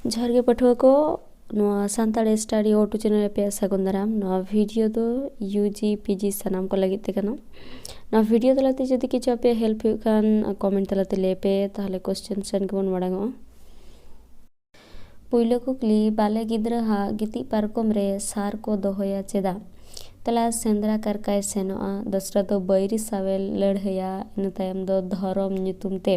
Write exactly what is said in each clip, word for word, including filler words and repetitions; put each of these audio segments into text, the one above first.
ᱡᱚᱦᱟᱨ ᱜᱮ ᱯᱟᱹᱴᱷᱩᱣᱟᱹ ᱠᱚ, ᱱᱚᱣᱟ Santali Study O two channel ᱨᱮ ᱟᱯᱮᱭᱟᱜ ᱥᱟᱹᱜᱩᱱ ᱫᱟᱨᱟᱢ᱾ ᱱᱚᱣᱟ video ᱫᱚ U G P G ᱥᱟᱱᱟᱢ ᱠᱚ ᱞᱟᱹᱜᱤᱫ ᱛᱮ ᱠᱟᱱᱟ᱾ ᱱᱚᱣᱟ video ᱛᱟᱞᱟᱛᱮ ᱡᱩᱫᱤ ᱠᱤᱪᱷᱩ ᱟᱯᱮᱭᱟᱜ help ᱦᱩᱭᱩᱜ ᱠᱷᱟᱱ comment ᱛᱟᱞᱟᱛᱮ ᱞᱟᱹᱭ ᱯᱮ, ᱛᱟᱦᱚᱞᱮ question ᱥᱮᱱ ᱜᱮᱵᱚᱱ ᱢᱟᱲᱟᱝ ᱚᱜᱼᱟ᱾ ᱯᱩᱭᱞᱩ ᱠᱩᱠᱞᱤ, ᱵᱟᱞᱮ ᱜᱤᱫᱽᱨᱟᱹ ᱦᱟᱜ ᱜᱤᱛᱤᱡ ᱯᱟᱨᱠᱚᱢ ᱨᱮ ᱥᱟᱨ ᱠᱚ ᱫᱚᱦᱚᱭᱟ ᱪᱮᱫᱟᱜ? ᱛᱮᱞᱟ, ᱥᱮᱸᱫᱽᱨᱟ ᱠᱟᱨᱠᱟᱭ ᱥᱮᱱᱚᱜᱼᱟ᱾ ᱫᱚᱥᱨᱟ ᱫᱚ ᱵᱟᱹᱭᱨᱤ ᱥᱟᱶᱮ ᱞᱟᱹᱲᱦᱟᱹᱭᱟ᱾ ᱤᱱᱟᱹ ᱛᱟᱭᱚᱢ ᱫᱚ ᱫᱷᱚᱨᱚᱢ ᱧᱩᱛᱩᱢ ᱛᱮ᱾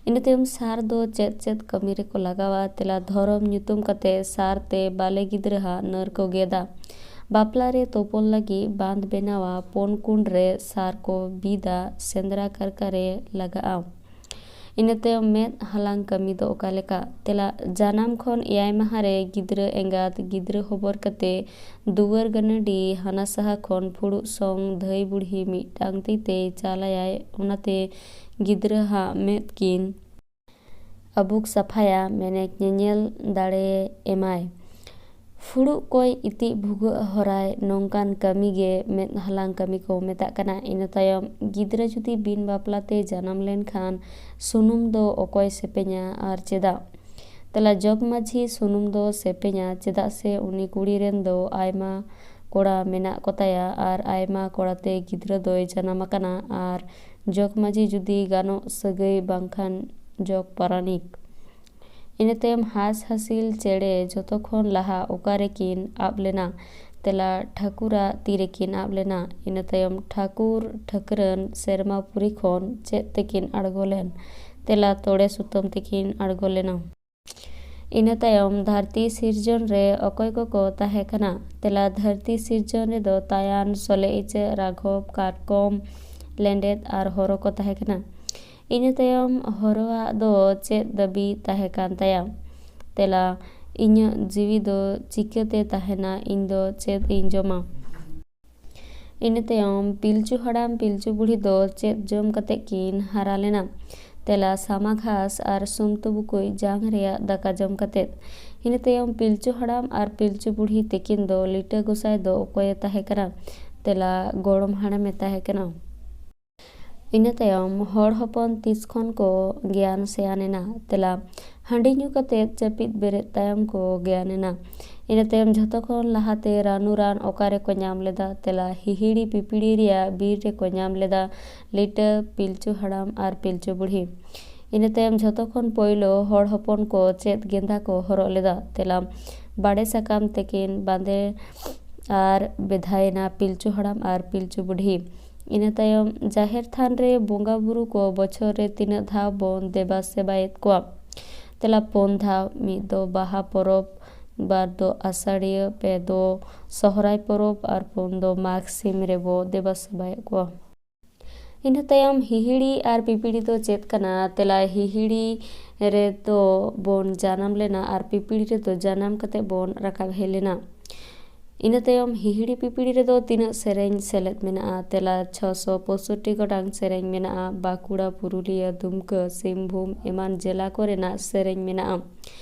ᱤᱱᱟᱹ ᱛᱟᱭᱚᱢ ᱥᱟᱨ ᱫᱚ ᱪᱮᱫ ᱪᱮᱫ ᱠᱟᱹᱢᱤ ᱨᱮᱠᱚ ᱞᱟᱜᱟᱣᱟ? ᱛᱮᱞᱟ, ᱫᱷᱚᱨᱚᱢ ᱧᱩᱛᱩᱢ ᱠᱟᱛᱮ ᱥᱟᱨ ᱛᱮ ᱵᱟᱞᱮ ᱜᱤᱫᱽᱨᱟᱹ ᱦᱟᱜ ᱱᱟᱹᱨ ᱠᱚ ᱜᱮᱫᱟ᱾ ᱵᱟᱯᱞᱟ ᱨᱮ ᱛᱚᱯᱚᱞ ᱞᱟᱹᱜᱤᱫ ᱵᱟᱸᱫ ᱵᱮᱱᱟᱣᱟ᱾ ᱯᱚᱱ ᱠᱩᱸᱰ ᱨᱮ ᱥᱟᱨ ᱠᱚ ᱵᱤᱫᱟ᱾ ᱥᱮᱸᱫᱽᱨᱟ ᱠᱟᱨᱠᱟ ᱨᱮ ᱞᱟᱜᱟᱜᱼᱟ᱾ ᱤᱱᱟᱹ ᱛᱟᱭᱚᱢ ᱢᱮᱫ ᱦᱟᱞᱟᱝ ᱠᱟᱹᱢᱤ ᱫᱚ ᱚᱠᱟ ᱞᱮᱠᱟ? ᱛᱮᱞᱟ, ᱡᱟᱱᱟᱢ ᱠᱷᱚᱱ ᱮᱭᱟᱭ ᱢᱟᱦᱟ ᱨᱮ ᱜᱤᱫᱽᱨᱟᱹ ᱮᱸᱜᱟᱛ ᱜᱤᱫᱽᱨᱟᱹ ᱦᱚᱵᱚᱨ ᱠᱟᱛᱮ ᱫᱩᱣᱟᱹᱨ ᱜᱟᱹᱱᱟᱹᱰᱤ ᱦᱟᱱᱟ ᱥᱟᱦᱟ ᱠᱷᱚᱱ ᱯᱷᱩᱲᱩᱜ ᱥᱚᱝ ᱫᱷᱟᱹᱭ ᱵᱩᱲᱦᱤ ᱢᱤᱫᱴᱟᱝ ᱛᱤ ᱛᱮᱭ ᱪᱟᱞᱟᱭᱟᱭ, ᱚᱱᱟᱛᱮ ᱜᱤᱫᱽᱨᱟᱹ ᱦᱟᱜ ᱢᱮᱫ ᱠᱤᱱ ᱟᱹᱵᱩᱠ ᱥᱟᱯᱷᱟᱭᱟ, ᱢᱮᱱᱮᱠ ᱧᱮᱧᱮᱞ ᱫᱟᱲᱮ ᱮᱢᱟᱭ᱾ ᱯᱷᱩᱲᱩᱜ ᱠᱚᱭ ᱤᱛᱤᱡ ᱵᱷᱩᱜᱟᱹᱜ ᱦᱚᱨᱟᱭ, ᱱᱚᱝᱠᱟᱱ ᱠᱟᱹᱢᱤ ᱜᱮ ᱢᱮᱫ ᱦᱟᱞᱟᱝ ᱠᱟᱹᱢᱤ ᱠᱚ ᱢᱮᱛᱟᱜ ᱠᱟᱱᱟ᱾ ᱤᱱᱟᱹ ᱛᱟᱭᱚᱢ ᱜᱤᱫᱽᱨᱟᱹ ᱡᱩᱫᱤ ᱵᱤᱱ ᱵᱟᱯᱞᱟ ᱛᱮ ᱡᱟᱱᱟᱢ ᱞᱮᱱᱠᱷᱟᱱ ᱥᱩᱱᱩᱢ ᱫᱚ ᱚᱠᱚᱭ ᱥᱮᱯᱮᱧᱟ ᱟᱨ ᱪᱮᱫᱟᱜ? ᱛᱮᱞᱟ, ᱡᱚᱜᱽ ᱢᱟᱹᱡᱷᱤ ᱥᱩᱱᱩᱢ ᱫᱚ ᱥᱮᱯᱮᱧᱟ, ᱪᱮᱫᱟᱜ ᱥᱮ ᱩᱱᱤ ᱠᱩᱲᱤ ᱨᱮᱱ ᱫᱚ ᱟᱭᱢᱟ ᱠᱚᱲᱟ ᱢᱮᱱᱟᱜ ᱠᱚᱛᱟᱭᱟ ᱟᱨ ᱟᱭᱢᱟ ᱠᱚᱲᱟ ᱛᱮ ᱜᱤᱫᱽᱨᱟᱹ ᱫᱚᱭ ᱡᱟᱱᱟᱢ ᱟᱠᱟᱱᱟ ᱟᱨ ᱡᱚᱜᱽ ᱢᱟᱹᱡᱷᱤ ᱡᱩᱫᱤ ᱜᱟᱱᱚᱜ ᱥᱟᱹᱜᱟᱹᱭ ᱵᱟᱝᱠᱷᱟᱱ ᱡᱚᱜᱽ ᱯᱟᱨᱟᱱᱤᱠ᱾ ᱤᱱᱟᱹ ᱛᱟᱭᱚᱢ ᱦᱟᱸᱥ ᱦᱟᱸᱥᱤᱞ ᱪᱮᱬᱮ ᱡᱚᱛᱚ ᱠᱷᱚᱱ ᱞᱟᱦᱟ ᱚᱠᱟ ᱨᱮᱠᱤᱱ ᱟᱵ ᱞᱮᱱᱟ? ᱛᱮᱞᱟ, ᱴᱷᱟᱹᱠᱩᱨᱟᱜ ᱛᱤ ᱨᱮᱠᱤᱱ ᱟᱵ ᱞᱮᱱᱟ᱾ ᱤᱱᱟᱹ ᱛᱟᱭᱚᱢ ᱴᱷᱟᱹᱠᱩᱨ ᱴᱷᱟᱹᱠᱨᱟᱹᱱ ᱥᱮᱨᱢᱟᱯᱩᱨᱤ ᱠᱷᱚᱱ ᱪᱮᱫ ᱛᱮᱠᱤᱱ ᱟᱬᱜᱚ ᱞᱮᱱ? ᱛᱮᱞᱟ, ᱛᱚᱲᱮ ᱥᱩᱛᱟᱹᱢ ᱛᱮᱠᱤᱱ ᱟᱬᱜᱚ ᱞᱮᱱᱟ᱾ ᱤᱱᱟᱹ ᱛᱟᱭᱚᱢ ᱫᱷᱟᱹᱨᱛᱤ ᱥᱤᱨᱡᱚᱱ ᱨᱮ ᱚᱠᱚᱭ ᱠᱚᱠᱚ ᱛᱟᱦᱮᱸ ᱠᱟᱱᱟ? ᱛᱮᱞᱟ, ᱫᱷᱟᱹᱨᱛᱤ ᱥᱤᱨᱡᱚᱱ ᱨᱮᱫᱚ ᱛᱟᱭᱟᱱ, ᱥᱚᱞᱮ ᱤᱪᱟᱹᱜ, ᱨᱟᱜᱷᱚᱵ, ᱠᱟᱴᱠᱚᱢ, ᱞᱮᱸᱰᱮᱫ ᱟᱨ ᱦᱚᱨᱚ ᱠᱚ ᱛᱟᱦᱮᱸ ᱠᱟᱱᱟ᱾ ᱤᱱᱟᱹ ᱛᱟᱭᱚᱢ ᱦᱚᱨᱚᱣᱟᱜ ᱫᱚ ᱪᱮᱫ ᱫᱟᱹᱵᱤ ᱛᱟᱦᱮᱸ ᱠᱟᱱ ᱛᱟᱭᱟ? ᱛᱮᱞᱟ, ᱤᱧᱟᱹᱜ ᱡᱤᱣᱤ ᱫᱚ ᱪᱤᱠᱟᱹᱛᱮ ᱛᱟᱦᱮᱱᱟ? ᱤᱧ ᱫᱚ ᱪᱮᱫ ᱤᱧ ᱡᱚᱢᱟ? ᱤᱱᱟᱹ ᱛᱟᱭᱚᱢ ᱯᱤᱞᱪᱩ ᱦᱟᱲᱟᱢ ᱯᱤᱞᱪᱩ ᱵᱩᱲᱦᱤ ᱫᱚ ᱪᱮᱫ ᱡᱚᱢ ᱠᱟᱛᱮ ᱠᱤᱱ ᱦᱟᱨᱟ ᱞᱮᱱᱟ? ᱛᱮᱞᱟ, ᱥᱟᱢᱟ ᱜᱷᱟᱥ ᱟᱨ ᱥᱩᱢᱛᱩ ᱵᱩᱠᱩᱡ ᱡᱟᱝ ᱨᱮᱭᱟᱜ ᱫᱟᱠᱟ ᱡᱚᱢ ᱠᱟᱛᱮ᱾ ᱤᱱᱟᱹ ᱛᱟᱭᱚᱢ ᱯᱤᱞᱪᱩ ᱦᱟᱲᱟᱢ ᱟᱨ ᱯᱤᱞᱪᱩ ᱵᱩᱲᱦᱤ ᱛᱤᱠᱤᱱ ᱫᱚ ᱞᱤᱴᱟᱹ ᱜᱚᱸᱥᱟᱭ ᱫᱚ ᱚᱠᱚᱭᱮ ᱛᱟᱦᱮᱸ ᱠᱟᱱᱟ? ᱛᱮᱞᱟ, ᱜᱚᱲᱚᱢ ᱦᱟᱲᱟᱢᱮ ᱛᱟᱦᱮᱸ ᱠᱟᱱᱟ᱾ ᱤᱱᱟᱹ ᱛᱟᱭᱚᱢ ᱦᱚᱲ ᱦᱚᱯᱚᱱ ᱛᱤᱥ ᱠᱷᱚᱱ ᱠᱚ ᱜᱮᱭᱟᱱ ᱥᱮᱭᱟᱱ ᱮᱱᱟ? ᱛᱮᱞᱟ, ᱦᱟᱺᱰᱤ ᱧᱩ ᱠᱟᱛᱮ ᱡᱟᱹᱯᱤᱫ ᱵᱮᱨᱮᱫ ᱛᱟᱭᱚᱢ ᱠᱚ ᱜᱮᱭᱟᱱ ᱮᱱᱟ᱾ ᱤᱱᱟᱹ ᱛᱟᱭᱚᱢ ᱡᱷᱚᱛᱚ ᱠᱷᱚᱱ ᱞᱟᱦᱟᱛᱮ ᱨᱟᱱᱩ ᱨᱟᱱ ᱚᱠᱟ ᱨᱮᱠᱚ ᱧᱟᱢ ᱞᱮᱫᱟ? ᱛᱮᱞᱟ, ᱦᱤᱦᱤᱲᱤ ᱯᱤᱯᱤᱲᱤ ᱨᱮᱭᱟᱜ ᱵᱤᱨ ᱨᱮᱠᱚ ᱧᱟᱢ ᱞᱮᱫᱟ ᱞᱤᱴᱟᱹ ᱯᱤᱞᱪᱩ ᱦᱟᱲᱟᱢ ᱟᱨ ᱯᱤᱞᱪᱩ ᱵᱩᱲᱦᱤ᱾ ᱤᱱᱟᱹ ᱛᱟᱭᱚᱢ ᱡᱷᱚᱛᱚ ᱠᱷᱚᱱ ᱯᱳᱭᱞᱳ ᱦᱚᱲ ᱦᱚᱯᱚᱱ ᱠᱚ ᱪᱮᱫ ᱜᱮᱸᱫᱟ ᱠᱚ ᱦᱚᱨᱚᱜ ᱞᱮᱫᱟ? ᱛᱮᱞᱟ, ᱵᱟᱲᱮ ᱥᱟᱠᱟᱢ ᱛᱮᱠᱤᱱ ᱵᱟᱸᱫᱮ ᱟᱨ ᱵᱮᱫᱷᱟᱭᱮᱱᱟ ᱯᱤᱞᱪᱩ ᱦᱟᱲᱟᱢ ᱟᱨ ᱯᱤᱞᱪᱩ ᱵᱩᱰᱷᱤ᱾ ᱤᱱᱟᱹ ᱛᱟᱭᱚᱢ ᱡᱟᱦᱮᱨ ᱛᱷᱟᱱ ᱨᱮ ᱵᱚᱸᱜᱟ ᱵᱩᱨᱩ ᱠᱚ ᱵᱚᱪᱷᱚᱨ ᱨᱮ ᱛᱤᱱᱟᱹᱜ ᱫᱷᱟᱣ ᱵᱚᱱ ᱫᱮᱵᱟ ᱥᱮᱵᱟᱭᱮᱫ ᱠᱚᱣᱟ? ᱛᱮᱞᱟ, ᱯᱩᱱ ᱫᱷᱟᱣ᱾ ᱢᱤᱫ ᱫᱚ ᱵᱟᱦᱟ ᱯᱚᱨᱚᱵᱽ, ᱵᱟᱨ ᱫᱚ ᱟᱥᱟᱲᱤᱭᱟᱹ, ᱯᱮ ᱫᱚ ᱥᱚᱦᱨᱟᱭ ᱯᱚᱨᱚᱵᱽ ᱟᱨ ᱯᱩᱱ ᱫᱚ ᱢᱟᱜᱽ ᱥᱤᱢ ᱨᱮᱵᱚ ᱫᱮᱵᱟ ᱥᱮᱵᱟᱭᱮᱫ ᱠᱚᱣᱟ᱾ ᱤᱱᱟᱹ ᱛᱟᱭᱚᱢ ᱦᱤᱦᱤᱲᱤ ᱟᱨ ᱯᱤᱯᱤᱲᱤ ᱫᱚ ᱪᱮᱫ ᱠᱟᱱᱟ? ᱛᱮᱞᱟ, ᱦᱤᱦᱤᱲᱤ ᱨᱮᱫᱚ ᱵᱚᱱ ᱡᱟᱱᱟᱢ ᱞᱮᱱᱟ ᱟᱨ ᱯᱤᱯᱤᱲᱤ ᱨᱮᱫᱚ ᱡᱟᱱᱟᱢ ᱠᱟᱛᱮ ᱵᱚᱱ ᱨᱟᱠᱟᱵ ᱦᱮᱡ ᱞᱮᱱᱟ᱾ ᱤᱱᱟᱹ ᱛᱟᱭᱚᱢ ᱦᱤᱦᱤᱲᱤ ᱯᱤᱯᱤᱲᱤ ᱨᱮᱫᱚ ᱛᱤᱱᱟᱹᱜ ᱥᱮᱨᱮᱧ ᱥᱮᱞᱮᱫ ᱢᱮᱱᱟᱜᱼᱟ? ᱛᱮᱞᱟ, ᱪᱷᱚᱥᱚ ᱯᱚᱸᱭᱥᱚᱴᱴᱤ ᱜᱚᱴᱟᱝ ᱥᱮᱨᱮᱧ ᱢᱮᱱᱟᱜᱼᱟ᱾ ᱵᱟᱸᱠᱩᱲᱟ, ᱯᱩᱨᱩᱞᱤᱭᱟᱹ, ᱫᱩᱢᱠᱟᱹ, ᱥᱤᱝᱵᱷᱩᱢ ᱮᱢᱟᱱ ᱡᱮᱞᱟ ᱠᱚᱨᱮᱱᱟᱜ ᱥᱮᱨᱮᱧ ᱢᱮᱱᱟᱜᱼᱟ᱾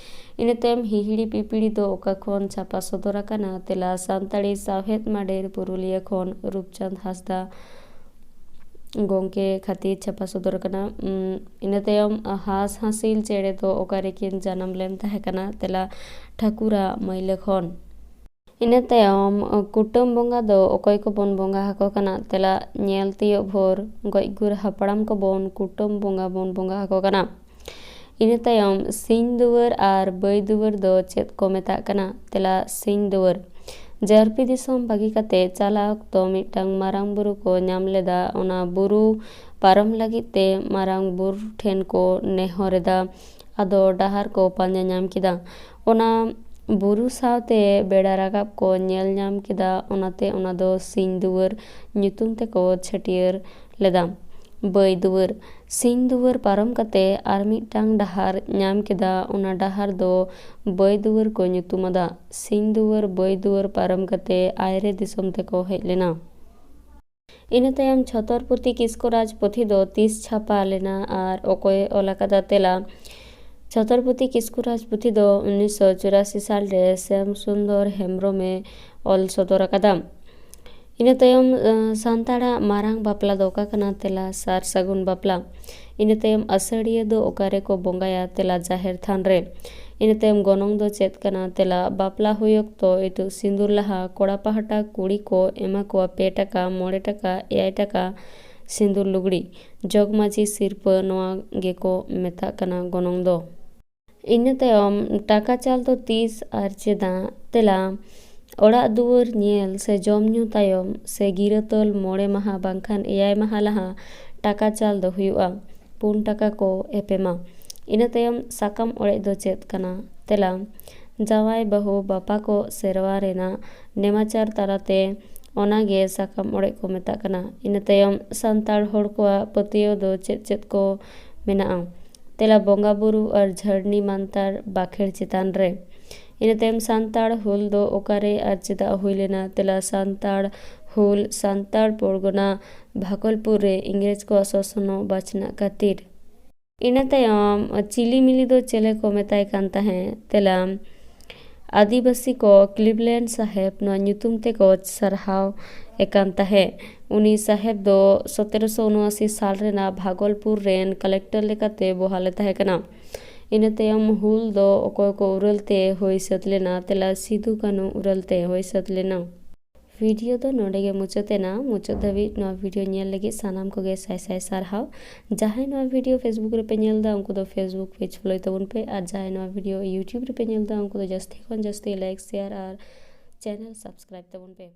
ᱤᱱᱟᱹ ᱛᱟᱭᱚᱢ ᱦᱤᱦᱤᱲᱤ ᱯᱤᱯᱤᱲᱤ ᱫᱚ ᱚᱠᱟ ᱠᱷᱚᱱ ᱪᱷᱟᱯᱟ ᱥᱚᱫᱚᱨ ᱟᱠᱟᱱᱟ? ᱛᱮᱞᱟ, ᱥᱟᱱᱛᱟᱲᱤ ᱥᱟᱶᱦᱮᱫ ᱢᱟᱰᱮᱨ, ᱯᱩᱨᱩᱞᱤᱭᱟᱹ ᱠᱷᱚᱱ ᱨᱩᱯᱪᱟᱸᱫᱽ ᱦᱟᱸᱥᱫᱟ ᱜᱚᱢᱠᱮ ᱠᱷᱟᱹᱛᱤᱨ ᱪᱷᱟᱯᱟ ᱥᱚᱫᱚᱨ ᱟᱠᱟᱱᱟ᱾ ᱩᱢ, ᱤᱱᱟᱹ ᱛᱟᱭᱚᱢ ᱦᱟᱸᱥ ᱦᱟᱸᱥᱤᱞ ᱪᱮᱬᱮ ᱫᱚ ᱚᱠᱟ ᱨᱮᱠᱤᱱ ᱡᱟᱱᱟᱢ ᱞᱮᱱ ᱛᱟᱦᱮᱸ ᱠᱟᱱᱟ? ᱛᱮᱞᱟ, ᱴᱷᱟᱹᱠᱩᱨᱟ ᱢᱟᱹᱭᱞᱟᱹ ᱠᱷᱚᱱ᱾ ᱤᱱᱟᱹ ᱛᱟᱭᱚᱢ ᱠᱩᱴᱟᱹᱢ ᱵᱚᱸᱜᱟ ᱫᱚ ᱚᱠᱚᱭ ᱠᱚᱵᱚᱱ ᱵᱚᱸᱜᱟ ᱟᱠᱚ ᱠᱟᱱᱟ? ᱛᱮᱞᱟ, ᱧᱮᱞ ᱛᱤᱭᱳᱜ ᱵᱷᱳᱨ ᱜᱚᱡ ᱜᱩᱨ ᱦᱟᱯᱲᱟᱢ ᱠᱚᱵᱚᱱ ᱠᱩᱴᱟᱹᱢ ᱵᱚᱸᱜᱟ ᱵᱚᱱ ᱵᱚᱸᱜᱟ ᱟᱠᱚ ᱠᱟᱱᱟ᱾ ᱤᱱᱟᱹ ᱛᱟᱭᱚᱢ ᱥᱤᱧ ᱫᱩᱣᱟᱹᱨ ᱟᱨ ᱵᱟᱹᱭ ᱫᱩᱣᱟᱹᱨ ᱫᱚ ᱪᱮᱫ ᱠᱚ ᱢᱮᱛᱟᱜ ᱠᱟᱱᱟ? ᱛᱮᱞᱟ, ᱥᱤᱧ ᱫᱩᱣᱟᱹᱨ᱾ ᱡᱟᱹᱨᱯᱤ ᱫᱤᱥᱚᱢ ᱵᱟᱹᱜᱤ ᱠᱟᱛᱮ ᱪᱟᱞᱟᱣ ᱚᱠᱛᱚ ᱢᱤᱫᱴᱟᱝ ᱢᱟᱨᱟᱝ ᱵᱩᱨᱩ ᱠᱚ ᱧᱟᱢ ᱞᱮᱫᱟ᱾ ᱚᱱᱟ ᱵᱩᱨᱩ ᱯᱟᱨᱚᱢ ᱞᱟᱹᱜᱤᱫ ᱛᱮ ᱢᱟᱨᱟᱝ ᱵᱩᱨᱩ ᱴᱷᱮᱱ ᱠᱚ ᱱᱮᱦᱚᱨ ᱮᱫᱟ᱾ ᱟᱫᱚ ᱰᱟᱦᱟᱨ ᱠᱚ ᱯᱟᱸᱡᱟ ᱧᱟᱢ ᱠᱮᱫᱟ᱾ ᱚᱱᱟ ᱵᱩᱨᱩ ᱥᱟᱶᱛᱮ ᱵᱮᱲᱟ ᱨᱟᱠᱟᱵ ᱠᱚ ᱧᱮᱞ ᱧᱟᱢ ᱠᱮᱫᱟ, ᱚᱱᱟᱛᱮ ᱚᱱᱟ ᱫᱚ ᱥᱤᱧ ᱫᱩᱣᱟᱹᱨ ᱧᱩᱛᱩᱢ ᱛᱮᱠᱚ ᱪᱷᱟᱹᱴᱭᱟᱹᱨ ᱞᱮᱫᱟ᱾ ᱵᱟᱹᱭ ᱫᱩᱣᱟᱹᱨ᱾ ᱥᱤᱧ ᱫᱩᱣᱟᱹᱨ ᱯᱟᱨᱚᱢ ᱠᱟᱛᱮ ᱟᱨ ᱢᱤᱫᱴᱟᱝ ᱰᱟᱦᱟᱨ ᱧᱟᱢ ᱠᱮᱫᱟ, ᱚᱱᱟ ᱰᱟᱦᱟᱨ ᱫᱚ ᱵᱟᱹᱭ ᱫᱩᱣᱟᱹᱨ ᱠᱚ ᱧᱩᱛᱩᱢ ᱟᱫᱟ᱾ ᱥᱤᱧ ᱫᱩᱣᱟᱹᱨ ᱵᱟᱹᱭ ᱫᱩᱣᱟᱹᱨ ᱯᱟᱨᱚᱢ ᱠᱟᱛᱮ ᱟᱭᱨᱮ ᱫᱤᱥᱚᱢ ᱛᱮᱠᱚ ᱦᱮᱡ ᱞᱮᱱᱟ᱾ ᱤᱱᱟᱹ ᱛᱟᱭᱚᱢ ᱪᱷᱚᱛᱚᱨᱯᱚᱛᱤ ᱠᱤᱥᱠᱩ ᱨᱟᱡᱽ ᱯᱩᱛᱷᱤ ᱫᱚ ᱛᱤᱥ ᱪᱷᱟᱯᱟ ᱞᱮᱱᱟ ᱟᱨ ᱚᱠᱚᱭᱮ ᱚᱞ ᱟᱠᱟᱫᱟ? ᱛᱮᱞᱟ, ᱪᱷᱚᱛᱚᱨᱯᱚᱛᱤ ᱠᱤᱥᱠᱩ ᱨᱟᱡᱽ ᱯᱩᱛᱷᱤ ᱫᱚ ᱩᱱᱤᱥᱥᱚ ᱪᱩᱨᱟᱥᱤ ᱥᱟᱞ ᱨᱮ ᱥᱭᱟᱢ ᱥᱩᱱᱫᱚᱨ ᱦᱮᱢᱵᱨᱚᱢᱮ ᱚᱞ ᱥᱚᱫᱚᱨ ᱟᱠᱟᱫᱟ᱾ ᱤᱱᱟᱹ ᱛᱟᱭᱚᱢ ᱥᱟᱱᱛᱟᱲᱟᱜ ᱢᱟᱨᱟᱝ ᱵᱟᱯᱞᱟ ᱫᱚ ᱚᱠᱟ ᱠᱟᱱᱟ? ᱛᱮᱞᱟ, ᱥᱟᱨ ᱥᱟᱹᱜᱩᱱ ᱵᱟᱯᱞᱟ᱾ ᱤᱱᱟᱹ ᱛᱟᱭᱚᱢ ᱟᱹᱥᱟᱹᱲᱤᱭᱟᱹ ᱫᱚ ᱚᱠᱟ ᱨᱮᱠᱚ ᱵᱚᱸᱜᱟᱭᱟ? ᱛᱮᱞᱟ, ᱡᱟᱦᱮᱨ ᱛᱷᱟᱱ ᱨᱮ᱾ ᱤᱱᱟᱹ ᱛᱟᱭᱚᱢ ᱜᱚᱱᱚᱝ ᱫᱚ ᱪᱮᱫ ᱠᱟᱱᱟ? ᱛᱮᱞᱟ, ᱵᱟᱯᱞᱟ ᱦᱩᱭ ᱚᱠᱛᱚ ᱤᱛᱩᱫ ᱥᱤᱸᱫᱩᱨ ᱞᱟᱦᱟ ᱠᱚᱲᱟ ᱯᱟᱦᱴᱟ ᱠᱩᱲᱤ ᱠᱚ ᱮᱢᱟ ᱠᱚᱣᱟ ᱯᱮ ᱴᱟᱠᱟ, ᱢᱚᱬᱮ ᱴᱟᱠᱟ, ᱮᱭᱟᱭ ᱴᱟᱠᱟ ᱥᱤᱸᱫᱩᱨ ᱞᱩᱜᱽᱲᱤ᱾ ᱡᱚᱜᱽ ᱢᱟᱹᱡᱷᱤ ᱥᱤᱨᱯᱟᱹ, ᱱᱚᱣᱟ ᱜᱮᱠᱚ ᱢᱮᱛᱟᱜ ᱠᱟᱱᱟ ᱜᱚᱱᱚᱝ ᱫᱚ᱾ ᱤᱱᱟᱹ ᱛᱟᱭᱚᱢ ᱴᱟᱠᱟ ᱪᱟᱞ ᱫᱚ ᱛᱤᱥ ᱟᱨ ᱪᱮᱫᱟᱜ? ᱛᱮᱞᱟ, ᱚᱲᱟᱜ ᱫᱩᱣᱟᱹᱨ ᱧᱮᱞ ᱥᱮ ᱡᱚᱢ ᱧᱩ ᱛᱟᱭᱚᱢ ᱥᱮ ᱜᱤᱨᱟᱹ ᱛᱚᱞ ᱢᱚᱬᱮ ᱢᱟᱦᱟ ᱵᱟᱝᱠᱷᱟᱱ ᱮᱭᱟᱭ ᱢᱟᱦᱟ ᱞᱟᱦᱟ ᱴᱟᱠᱟ ᱪᱟᱞ ᱫᱚ ᱦᱩᱭᱩᱜᱼᱟ, ᱯᱩᱱ ᱴᱟᱠᱟ ᱠᱚ ᱮᱯᱮᱢᱟ᱾ ᱤᱱᱟᱹ ᱛᱟᱭᱚᱢ ᱥᱟᱠᱟᱢ ᱚᱲᱮᱡ ᱫᱚ ᱪᱮᱫ ᱠᱟᱱᱟ? ᱛᱮᱞᱟ, ᱡᱟᱶᱟᱭ ᱵᱟᱹᱦᱩ ᱵᱟᱯᱟ ᱠᱚ ᱥᱮᱨᱣᱟ ᱨᱮᱱᱟᱜ ᱱᱮᱢᱟᱪᱟᱨ ᱛᱟᱞᱟᱛᱮ ᱚᱱᱟᱜᱮ ᱥᱟᱠᱟᱢ ᱚᱲᱮᱡ ᱠᱚ ᱢᱮᱛᱟᱜ ᱠᱟᱱᱟ᱾ ᱤᱱᱟᱹ ᱛᱟᱭᱚᱢ ᱥᱟᱱᱛᱟᱲ ᱦᱚᱲ ᱠᱚᱣᱟᱜ ᱯᱟᱹᱛᱭᱟᱹᱣ ᱫᱚ ᱪᱮᱫ ᱪᱮᱫ ᱠᱚ ᱢᱮᱱᱟᱜᱼᱟ? ᱛᱮᱞᱟ, ᱵᱚᱸᱜᱟ ᱵᱩᱨᱩ ᱟᱨ ᱡᱷᱟᱹᱨᱱᱤ ᱢᱟᱱᱛᱟᱨ ᱵᱟᱠᱷᱮᱲ ᱪᱮᱛᱟᱱ ᱨᱮ᱾ ᱤᱱᱟᱹ ᱛᱟᱭᱚᱢ ᱥᱟᱱᱛᱟᱲ ᱦᱩᱞ ᱫᱚ ᱚᱠᱟᱨᱮ ᱟᱨ ᱪᱮᱫᱟᱜ ᱦᱩᱭ ᱞᱮᱱᱟ? ᱛᱮᱞᱟ, ᱥᱟᱱᱛᱟᱲ ᱦᱩᱞ ᱥᱟᱱᱛᱟᱲ ᱯᱚᱨᱜᱚᱱᱟ ᱵᱷᱟᱜᱚᱞᱯᱩᱨ ᱨᱮ ᱤᱝᱨᱮᱡᱽ ᱠᱚᱣᱟᱜ ᱥᱚᱥᱚᱱᱚᱜ ᱵᱟᱪᱷᱱᱟᱜ ᱠᱷᱟᱹᱛᱤᱨ᱾ ᱤᱱᱟᱹ ᱛᱟᱭᱚᱢ ᱪᱤᱞᱤ ᱢᱤᱞᱤ ᱫᱚ ᱪᱮᱞᱮ ᱠᱚ ᱢᱮᱛᱟᱭ ᱠᱟᱱ ᱛᱟᱦᱮᱸᱫ? ᱛᱮᱞᱟ, ᱟᱹᱫᱤᱵᱟᱹᱥᱤ ᱠᱚ ᱠᱞᱤᱵᱞᱮᱱᱰ ᱥᱟᱦᱮᱵᱽ ᱱᱚᱣᱟ ᱧᱩᱛᱩᱢ ᱛᱮᱠᱚ ᱥᱟᱨᱦᱟᱣ ᱮ ᱠᱟᱱ ᱛᱟᱦᱮᱸᱫ᱾ ᱩᱱᱤ ᱥᱟᱦᱮᱵᱽ ᱫᱚ ᱥᱚᱛᱮᱨᱚᱥᱚ ᱩᱱᱚᱟᱥᱤ ᱥᱟᱞ ᱨᱮᱱᱟᱜ ᱵᱷᱟᱜᱚᱞᱯᱩᱨ ᱨᱮᱱ ᱠᱟᱞᱮᱠᱴᱚᱨ ᱞᱮᱠᱟᱛᱮ ᱵᱚᱦᱟᱞ ᱮ ᱛᱟᱦᱮᱸ ᱠᱟᱱᱟ᱾ ᱤᱱᱟᱹ ᱛᱟᱭᱚᱢ ᱦᱩᱞ ᱫᱚ ᱚᱠᱚᱭ ᱠᱚ ᱩᱨᱟᱹᱞ ᱛᱮ ᱦᱩᱭ ᱥᱟᱹᱛ ᱞᱮᱱᱟ? ᱛᱮᱞᱟ, ᱥᱤᱫᱩ ᱠᱟᱹᱱᱦᱩ ᱩᱨᱟᱹᱞ ᱛᱮ ᱦᱩᱭ ᱥᱟᱹᱛ ᱞᱮᱱᱟ᱾ ᱵᱷᱤᱰᱤᱭᱳ ᱫᱚ ᱱᱚᱰᱮ ᱜᱮ ᱢᱩᱪᱟᱹᱫ ᱮᱱᱟ᱾ ᱢᱩᱪᱟᱹᱫ ᱫᱷᱟᱹᱵᱤᱡ ᱱᱚᱣᱟ ᱵᱷᱤᱰᱤᱭᱳ ᱧᱮᱞ ᱞᱟᱹᱜᱤᱫ ᱥᱟᱱᱟᱢ ᱠᱚᱜᱮ ᱥᱟᱭ ᱥᱟᱭ ᱥᱟᱨᱦᱟᱣ᱾ ᱡᱟᱦᱟᱸᱭ ᱱᱚᱣᱟ ᱵᱷᱤᱰᱤᱭᱳ Facebook ᱨᱮᱯᱮ ᱧᱮᱞ ᱮᱫᱟ, ᱩᱱᱠᱩ ᱫᱚ Facebook page follow ᱛᱟᱵᱚᱱ ᱯᱮ, ᱟᱨ ᱡᱟᱦᱟᱸᱭ ᱱᱚᱣᱟ ᱵᱷᱤᱰᱤᱭᱳ YouTube ᱨᱮᱯᱮ ᱧᱮᱞ ᱮᱫᱟ, ᱩᱱᱠᱩ ᱫᱚ ᱡᱟᱹᱥᱛᱤ ᱠᱷᱚᱱ ᱡᱟᱹᱥᱛᱤ like, share ᱟᱨ channel subscribe ᱛᱟᱵᱚᱱ ᱯᱮ᱾